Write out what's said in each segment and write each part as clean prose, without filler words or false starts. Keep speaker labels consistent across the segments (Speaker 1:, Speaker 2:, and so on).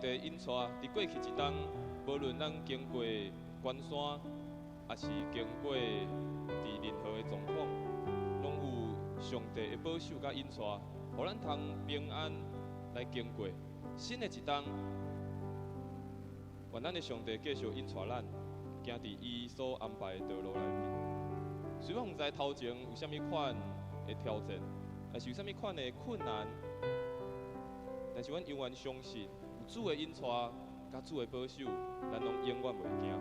Speaker 1: 帝引帶，佇過去一冬，無論咱經過關山，抑是經過佇任何的狀況，攏有上帝的保守佮引帶，予咱通平安來經過。新的一冬，願咱的上帝繼續引帶咱，行佇伊所安排的道路內面。雖然毋知頭前有啥物款的挑戰，抑是有啥物款的困難，但是阮永遠相信，有主的引帶，佮主的保守，咱攏永遠袂驚。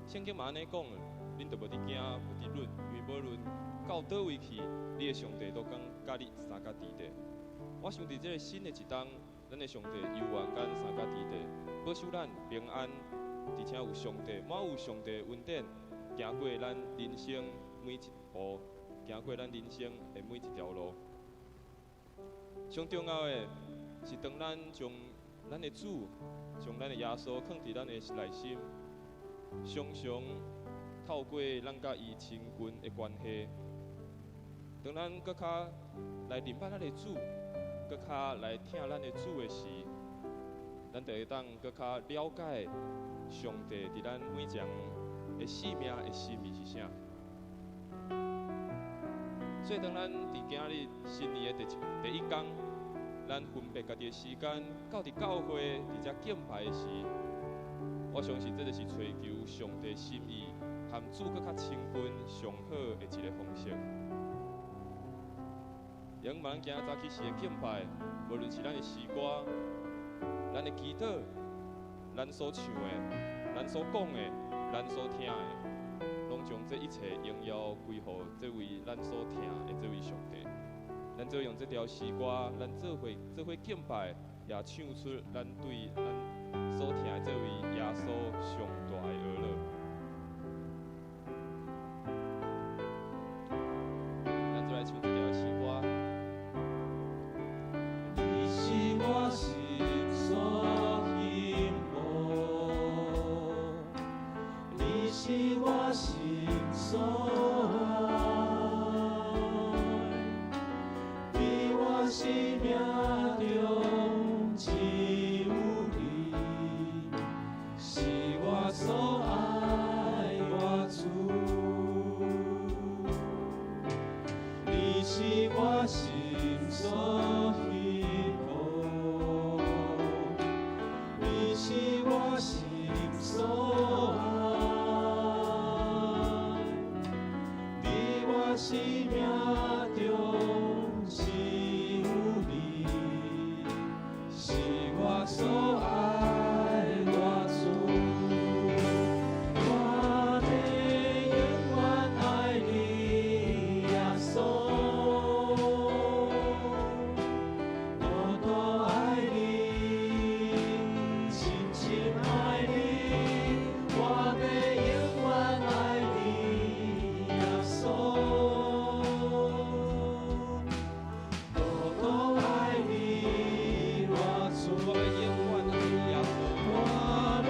Speaker 1: 聖經嘛按呢講，恁就無佇驚，無佇忍，因為無論到佗位去，你的上帝都敢佮你相佮佇咧。我想佇這个新的一冬，咱的上帝猶原佮咱相佮佇咧，保守咱平安，而且有上帝，滿有上帝的恩典，行過咱人生每一步，行過咱人生的每一條路。上重要的是，當咱將咱的主，將咱的耶穌囥佇咱的內心，常常透過咱佮伊親近的關係，當咱閣較來認捌咱的主，閣較來疼咱的主的時，咱就會當閣較了解上帝佇咱每一人的生命的心意是啥。所以，當咱佇今日新年的第一工，咱分別家己的時間，到佇教會佇遮敬拜的時，我相信這就是追求上帝心意，和主閣較親近上好的一个方式。用咱今仔早起時的敬拜，無論是咱的詩歌、咱的祈禱、咱所唱的、咱所講的、咱所聽的，攏將這一切榮耀歸予這位咱所疼的這位上帝。咱做用這條詩歌，咱做伙做伙敬拜，也唱出咱對咱所疼的這位耶穌上大的呵咾。咱做來唱這條詩歌。
Speaker 2: 你是我心所希望，你是我心所愛，佇我生命中只有你，是我所愛我主。你是我心所希望，你是我心所愛，佇我生命中只有你，是我所愛我主。我欲永遠愛你，耶穌，多多愛你，深深愛你，我欲永遠愛你，耶穌，多多愛你，我主。
Speaker 1: 我欲永遠愛你耶穌，
Speaker 2: 我欲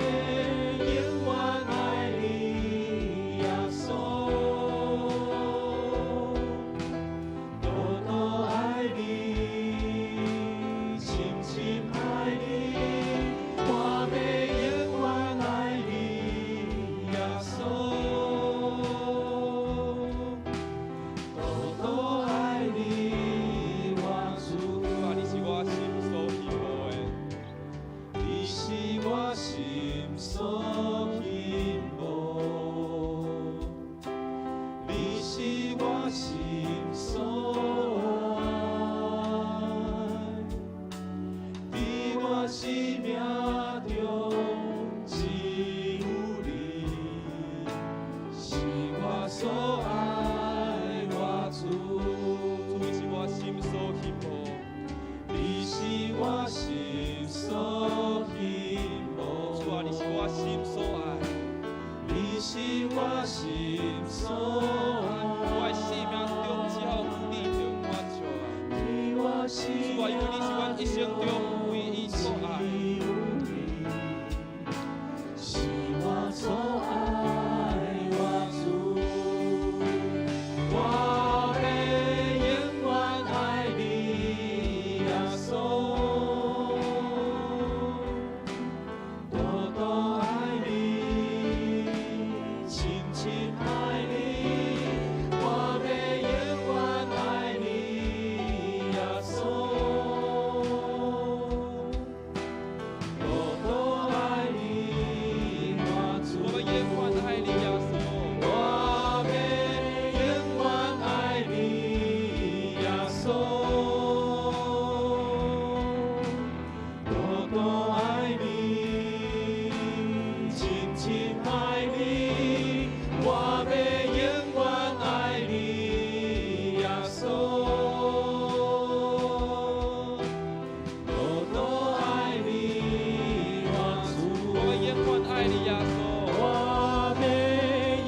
Speaker 2: 永遠愛你，耶穌，多多愛你，深深愛你，我欲永遠愛你，耶穌，多多愛你，我主。
Speaker 1: 主啊，你是我心所希望的。
Speaker 2: 你是我心所希望，你是我心所愛，佇我生命中只有你，是我所愛我主。
Speaker 1: 主，你是我心所希望。
Speaker 2: 你是我心所希望。
Speaker 1: 主啊，你是我心所
Speaker 2: 多愛你，深深愛你，我欲永遠愛你，耶穌。多多愛你，我主。
Speaker 1: 我欲永遠愛你，耶穌。
Speaker 2: 我欲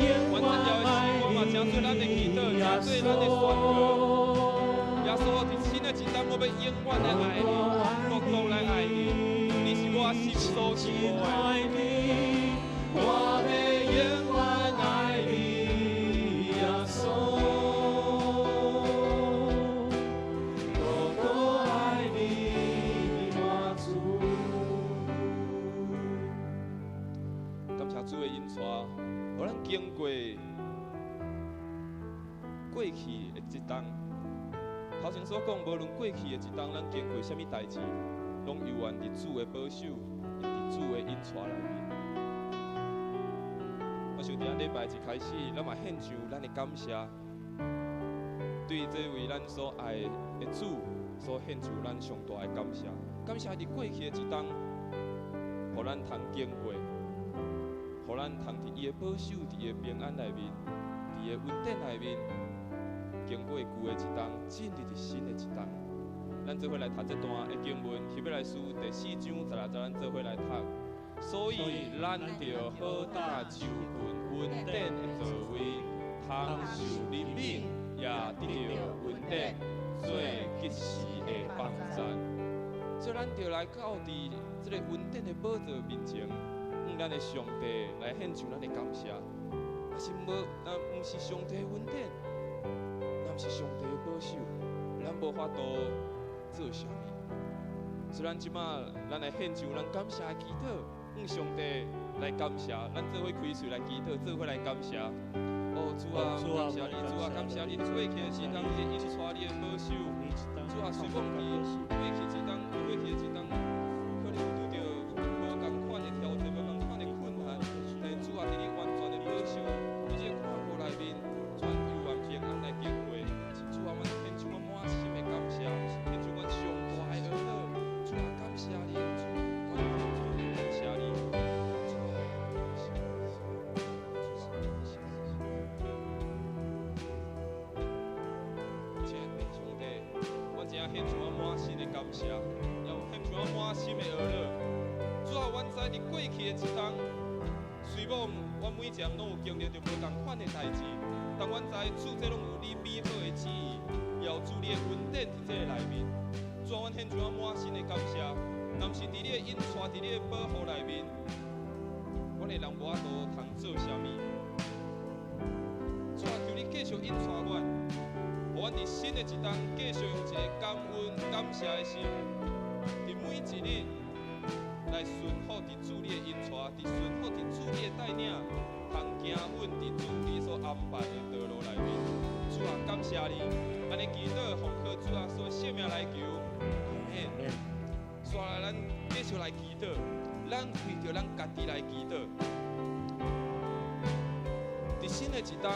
Speaker 2: 永
Speaker 1: 阮
Speaker 2: 遠
Speaker 1: 這條的
Speaker 2: 愛
Speaker 1: 詩歌嘛，成做咱的祈禱，
Speaker 2: 你，耶
Speaker 1: 成做咱的宣告。
Speaker 2: 穌。
Speaker 1: 耶穌，佇新的一冬，我欲永遠的愛你，獨獨來愛你。你是我心所期望的。
Speaker 2: 愛你，我欲永遠愛你，耶穌。多多愛你，我主。
Speaker 1: 感謝主的引帶，予咱經過過去的這冬。頭前所講，無論過去的一冬，咱經過啥物代誌，攏猶原佇主的保守，佇主的引帶內面。我想佇咱禮拜一開始，咱嘛獻上咱的感謝，對這位咱所愛的主，所獻上咱上大的感謝。感謝佇過去的一冬，予咱通經過，予咱通佇伊的保守、佇伊的平安內面，佇伊的恩典內面，經過舊的一冬，進入佇新的一冬。咱做伙來讀這段的經文，希伯來書第四章十六節，咱做伙來讀。所以咱著好膽就近恩典的座位，通受憐憫，也得著恩典，做及時的幫贊。所以咱著來到佇這個恩典的寶座面前，向咱的上帝來獻上咱的感謝。若是無，若毋是上帝的恩典，若毋是上帝的保守，咱無法度做啥物。所以咱這馬，咱來獻上咱感謝的祈禱，向上帝來感謝。咱做伙開喙來祈禱，做伙來感謝。哦，主啊，感謝你，主啊，感謝你，過去的時間，你的引帶，你的保守。主啊，雖講佇過去一冬，過去的一冬，可能有拄著無仝款的挑戰，無仝款的困難，但是主啊，佇你完全的保守，佇這個看顧內面，全猶原平安來經過。主啊，阮獻上阮滿心的感謝，獻上阮上大的恩樂。主啊，感謝你，主，阮感謝你。主啊，感謝你。親愛的上帝，阮真獻上阮滿心的感謝，也獻上阮滿心的呵咾。主啊，阮知佇過去的一冬，雖罔阮每一個人攏有經歷著無仝款的代誌，但阮知主這攏有你美好的旨意，也有主你的恩典佇這个內面。主啊，阮獻上阮滿心的感謝，若毋是佇你的引帶，佇你的保護內面，阮的人無法度通做啥物。主啊，求你繼續引帶阮，予阮佇新的一冬繼續用一个感恩、感謝的心，佇每一日來順服佇主你的引帶，佇順服佇主你的帶領，通行穩佇主你所安排的道路內面。主啊，感謝你，按呢祈禱奉靠主耶穌聖名來求，阿們。煞來咱繼續來祈禱，咱為著咱家己來祈禱。佇新的一冬，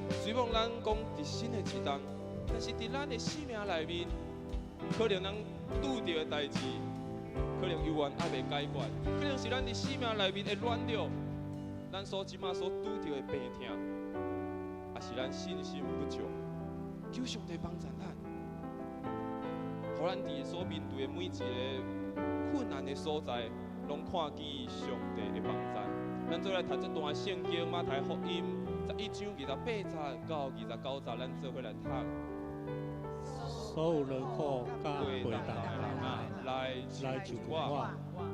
Speaker 1: 雖罔咱講佇新的一冬，但是佇咱的生命內面，可能咱拄著的代誌，可能猶原猶未解決，可能是咱佇生命內面的軟弱，咱所這馬所拄著的病痛，抑是咱信心不足，求上帝幫助咱，予咱佇所面對的每一個困難的所在，攏看見上帝的幫助。咱做來讀這段聖經，馬太福音11章28節到29節，咱做伙來讀。
Speaker 2: 所有勞苦佮負擔的人啊，
Speaker 1: 來
Speaker 2: 來就近我，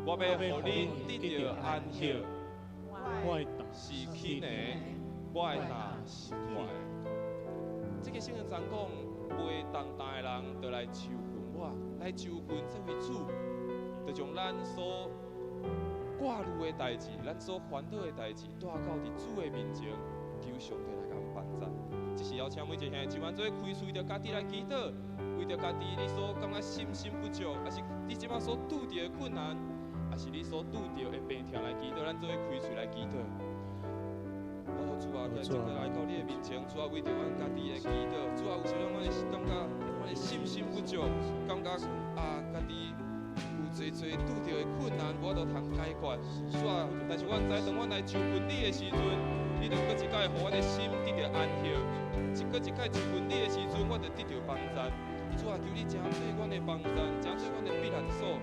Speaker 1: 我欲予恁得著安息。
Speaker 2: 我的擔
Speaker 1: 是輕的，我的擔是快的。這个聖經上講，背重擔的人，就來就近我，來就近這位主，就將咱所掛慮的代誌，咱所煩惱的代誌，帶到佇主的面前，求上帝來共幫助。這是邀請每一個兄弟姊妹做伙開喙，為著家己來祈禱，為著家己你所感覺信心不足，抑是你這馬所拄著的困難，抑是你所拄著的病痛來祈禱，咱做伙開喙來祈禱。哦，主啊，今日來到你的面前，主啊，為著阮家己的祈禱，主啊，有時陣阮會感覺阮的信心不足，感覺啊，家己有濟濟拄著的困難無法度通解決。主啊，但是阮知當阮來就近你的時陣，你就閣一擺予阮的心得著安息。一閣一擺就近你的時陣，我就得著幫贊。主啊，求你成做阮的幫贊，成做阮的避難所。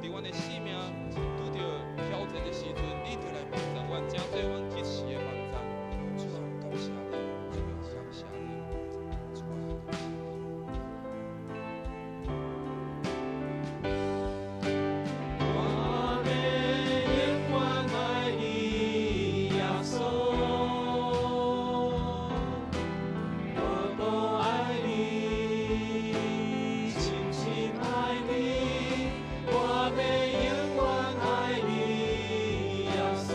Speaker 1: 佇阮的生命拄著挑戰的時陣，你就來幫贊阮，成做阮及時的幫贊。主啊，感謝你，主啊，感謝你，主啊，感謝你。
Speaker 2: 我欲永遠愛你，耶穌，多多愛你，深深愛你，我欲永遠愛你，耶穌，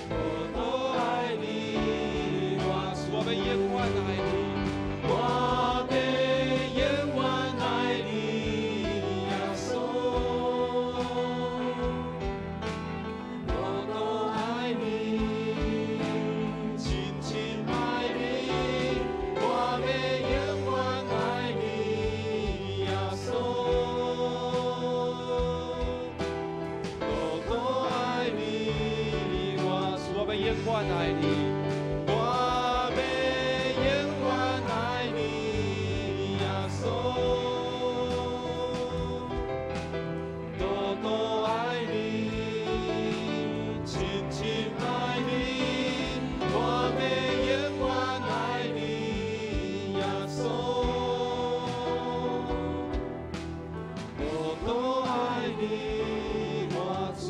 Speaker 2: 多多愛你，我主。
Speaker 1: 我欲永遠愛你，
Speaker 2: 我欲永遠愛你，耶穌，多多愛你，深深愛你，我欲永遠愛你，耶穌，多多愛你，我主。
Speaker 1: 我欲永遠愛你，
Speaker 2: 我欲永遠愛你，耶穌，多多愛你，深深愛你，我欲永遠愛你，耶穌，多多愛你，我主。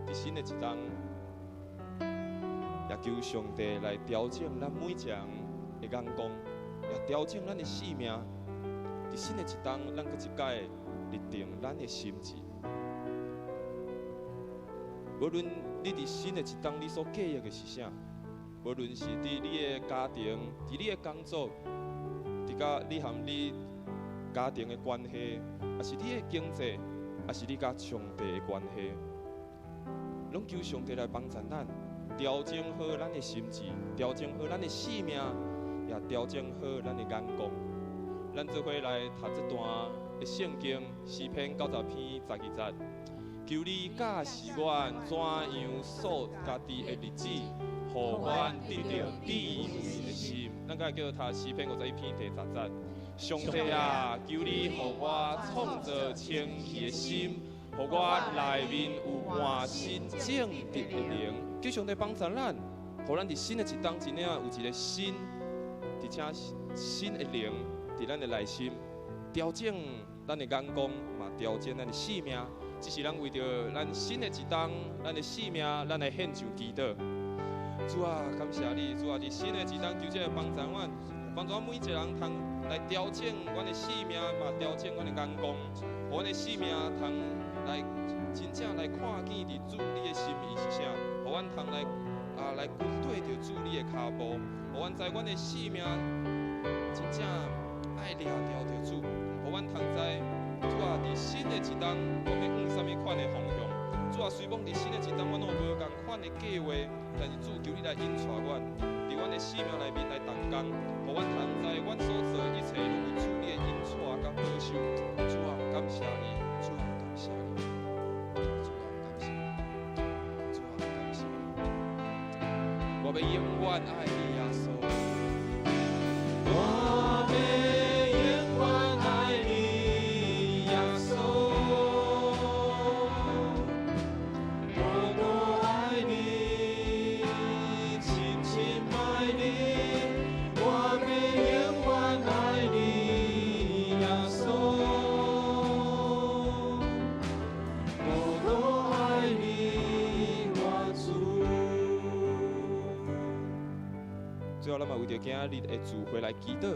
Speaker 1: 佇新的一冬，也求上帝來調整咱每一个人的眼光，也調整咱的生命。佇新的一冬，咱閣一擺立定咱的心志。無論你佇新的一冬，你所計劃的是啥？無論是佇你的家庭、佇你的工作、佇佮你和你家庭的關係，抑是你的經濟，抑是你佮上帝的關係，攏求上帝來幫助咱，調整好咱的心志，調整好咱的生命，也調整好咱的眼光。咱做伙來讀這段的聖經，詩篇90篇12節。求你教示阮怎樣數家己的日子，予阮得著智慧的心。咱閣來讀詩篇51篇第10節。上帝啊，求你予我創造清氣的心，予我內面有換新正直的靈。求上帝幫助咱，予咱佇新的一冬真正有一个新，而且新的靈佇咱的內心，調整咱的眼光，嘛調整咱的生命。這是咱為著咱新的一冬，咱的生命，咱來獻上祈禱。主啊，感謝你，主啊，佇新的一冬，求這個幫助阮，幫助阮每一個人通來調整阮的生命，嘛調整阮的眼光，予阮的生命通來真正來看見佇主你的心意是啥，予阮通來啊來跟綴著主你的跤步，予阮知阮的生命真正愛掠牢著主，予阮通知主啊，佇新的一冬，我欲往啥物款的方向？主啊，雖罔佇新的一冬，阮攏有無仝款的計劃，但是主求你來引帶阮，佇阮的生命內面來動工，予阮通知阮所做的一切攏有主你的引帶佮保守。主啊，感謝你，主啊，感謝你，主啊，感謝你，主啊，感謝你。我欲永遠愛你，耶穌。
Speaker 2: 我欲永遠愛你，耶穌，多多愛你，深深愛你，我欲永遠愛你，耶穌，多多愛你，我主。
Speaker 1: 最後，咱嘛為著今仔日的聚會來祈禱。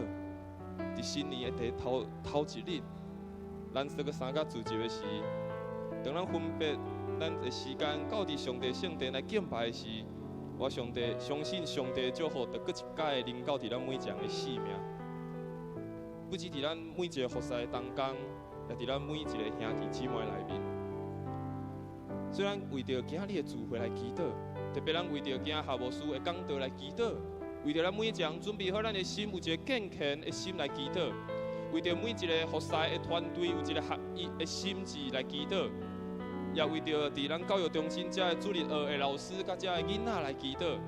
Speaker 1: 佇新年的第頭頭一日，咱說閣三甲聚集的時，當咱分別咱的時間到佇上帝聖殿來敬拜的時，我上帝相信上帝祝福，就閣一擺臨到佇咱每一个人的生命。不止佇咱每一个服侍的同工，也佇咱每一个兄弟姊妹內面。所以咱為著今仔日的聚會來祈禱，特別咱為著今仔夏牧師的講道來祈禱。為著咱每一個人準備好咱的心，有一個敬虔的心來祈禱；為著每一個服侍的團隊有一個合一的心志來祈禱；也為著佇咱教育中心遮的主日學的老師佮遮的囡仔來祈禱。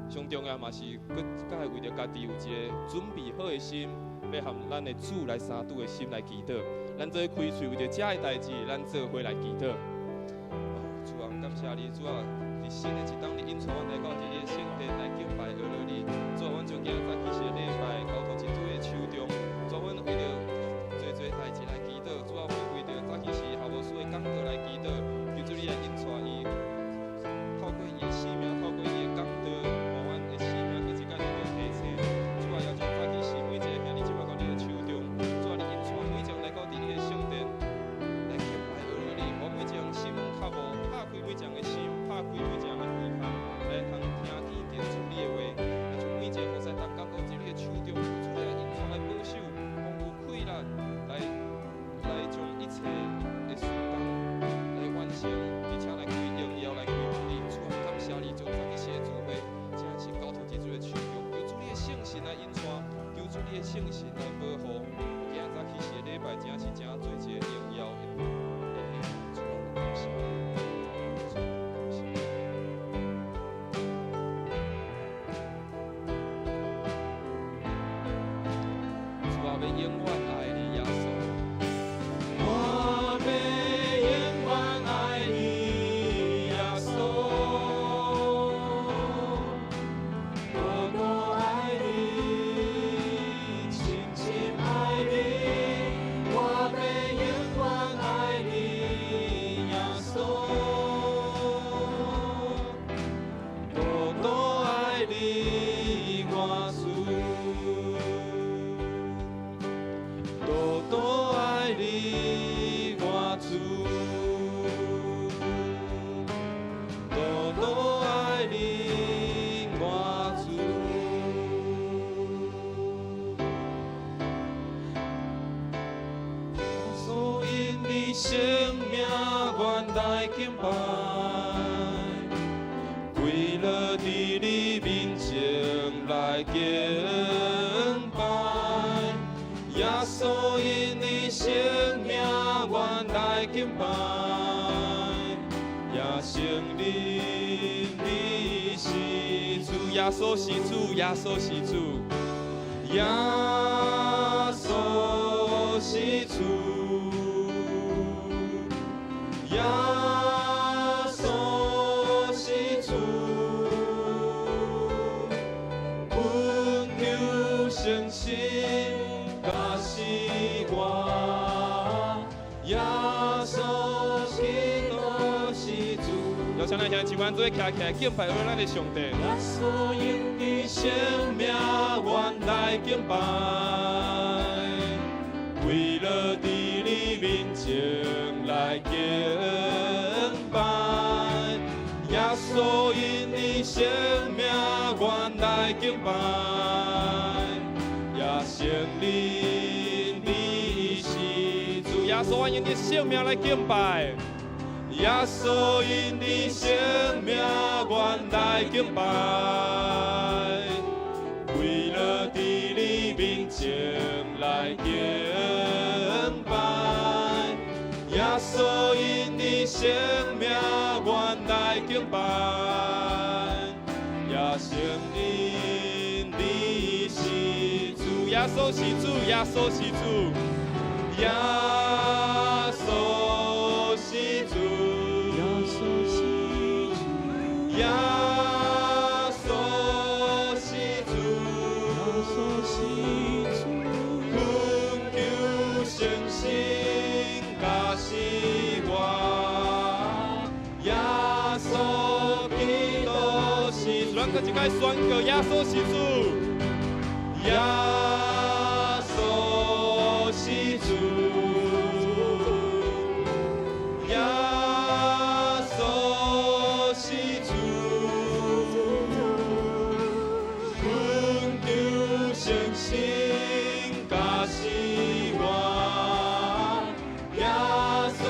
Speaker 1: 上重要嘛是，閣閣會為著家己有一個準備好的心，欲和咱的主來相拄的心來祈禱。咱做伙開喙為著遮的代誌，咱做伙來祈禱。主啊，感謝你，主啊，佇新的一冬，你引帶阮來到佇你的聖殿來敬拜阿羅你。主啊，阮將今仔早起時的禮拜交託佇主的手中。主啊，阮為著濟濟代誌來祈禱。主啊，阮為著早起時校牧師的講道來祈禱。求主你來引帶伊，透過伊的生命，透過伊的講道，予阮的生命閣一擺得著提醒。主啊，也將早起時每一個兄弟姊妹到你的手中。主啊，你引帶每一個人來到佇你的聖殿來敬拜阿羅你，予每一個人心門較無，拍開每一個人的心，拍開每一個人的耳孔，來通聽見著主你的話。也將每一個服侍同工都佇你的手中，求主你來引帶來保守，予有氣力來將一切的事工來完成，而且來歸榮耀，來歸予你。主啊，感謝你，將早起時的聚會，真是交託佇主的手中。求主你的聖神來引帶，求主你的聖神來保護。今仔早起時的禮拜，真是真做一個榮耀的禮拜。主啊，感謝你，主啊，感謝你。主啊，欲永遠愛你，耶穌。
Speaker 2: 我欲永遠愛你，耶穌，多多愛你，深深愛你，我欲永遠愛你，耶穌，多多愛你，我主，多多愛你，我主，多多愛你，我主。耶穌因你生命，阮來敬拜，跪落佇你面前來敬拜。耶穌因你生命，阮來敬拜，也承認你是主，
Speaker 1: 耶穌是主，耶穌是主，
Speaker 2: 耶穌是主，耶穌是主，恳求聖神加持我，耶穌基督是主。
Speaker 1: 邀請咱兄弟姊妹做伙徛起來敬拜咱的上帝。
Speaker 2: 耶穌因你生命，阮來敬拜，跪落佇你面前來敬拜。耶穌因你生命，阮來敬拜，也承認你是主。
Speaker 1: 耶穌，我用你的生命來敬拜。
Speaker 2: 耶穌因你生命，阮來敬拜，跪落佇你面前來敬拜。耶穌因你生命，阮來敬拜，也承認你是主。
Speaker 1: 耶穌是主，耶穌是主，
Speaker 2: 耶穌是主，
Speaker 3: 耶穌是主，
Speaker 2: 耶穌是主，
Speaker 3: 耶穌是主，
Speaker 2: 恳求聖神加持我，耶穌基督是主，
Speaker 1: 咱閣一擺宣告，耶穌是主，
Speaker 2: 耶穌是主，耶穌是主，懇求聖神加持我，耶穌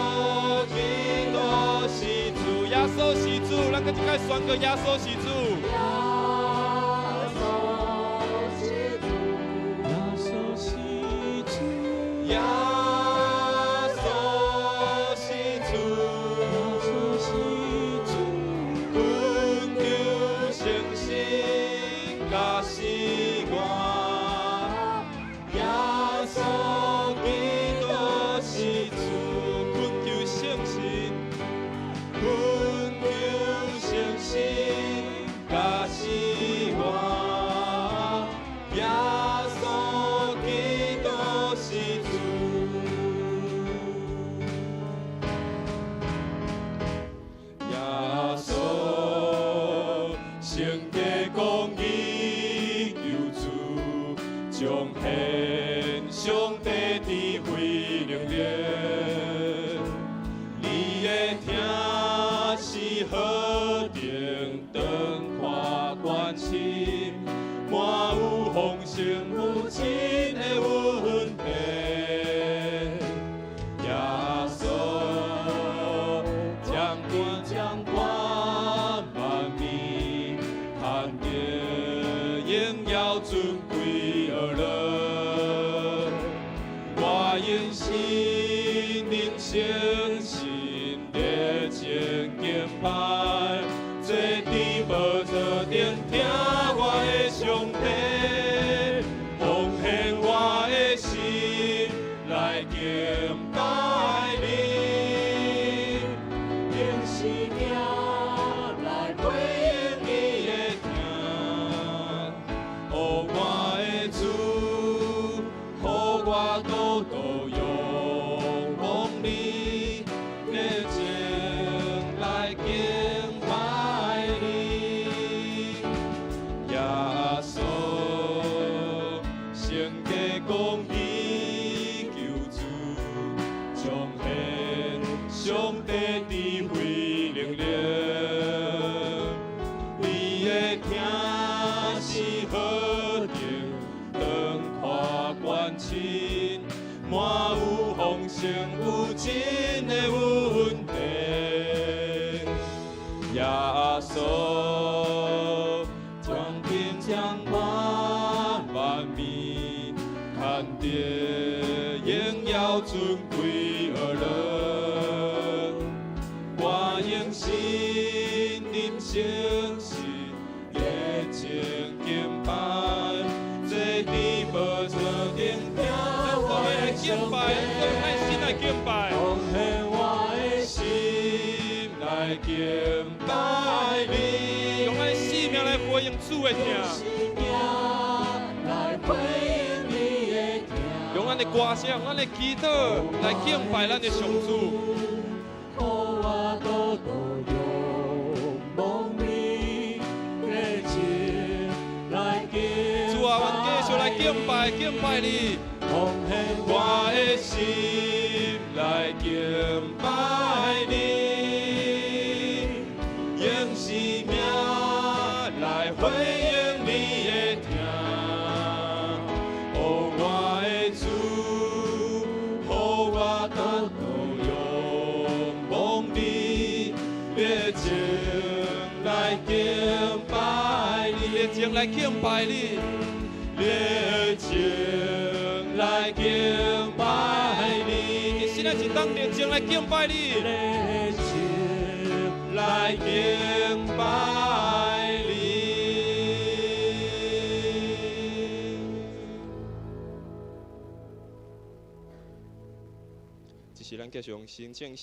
Speaker 2: 基督是主，
Speaker 1: 耶穌是主，咱閣一擺宣告，耶穌是主。
Speaker 3: 耶穌
Speaker 2: 耶穌是主，
Speaker 3: 耶穌是主，
Speaker 2: 懇求聖神駕駛我。耶穌基督是主，
Speaker 1: 懇求聖神，
Speaker 2: 懇求聖神駕駛我。耶穌基督是主。耶穌聖潔公義救主，彰顯上帝智慧能力。你的疼是何等長闊寬深，滿有豐盛無盡的恩典。耶穌掌權掌管萬民，牽得榮耀尊貴而樂。我用心靈誠實熱情敬拜，坐佇寶座頂聽我的上帝，奉獻我的心來敬拜你。用生命來回應你的疼，哦，我的主，予我獨獨仰望你，熱情來敬拜你。耶穌，聖潔公義救主，彰顯上帝智慧能力。你的疼是何等長闊寬深，滿有豐盛無盡的恩典。耶穌掌權掌管萬民，牽得榮耀尊貴而樂。我用心靈誠實熱情敬拜，坐佇寶座頂聽
Speaker 1: 我們來敬拜，用愛心來敬拜。
Speaker 2: 奉獻我的心來敬拜你，
Speaker 1: 用咱生命來回應主的疼，
Speaker 3: 生命來回應你的疼，
Speaker 1: 用咱的歌聲、用咱的祈禱來敬拜咱的上主。
Speaker 3: 予我獨獨仰望你，熱情來敬
Speaker 1: 主啊，阮繼續來敬拜、敬拜你。
Speaker 3: 奉獻
Speaker 2: 我的心來敬拜你，用生命來回應你的疼。哦，我的主，予我獨獨仰望你，熱情來敬拜你，
Speaker 1: 熱情來敬拜你，
Speaker 2: 熱情來敬拜你，
Speaker 1: 現在一當熱情來敬拜你，
Speaker 3: 熱情
Speaker 2: 來敬拜你。
Speaker 1: 這是咱繼續用新正。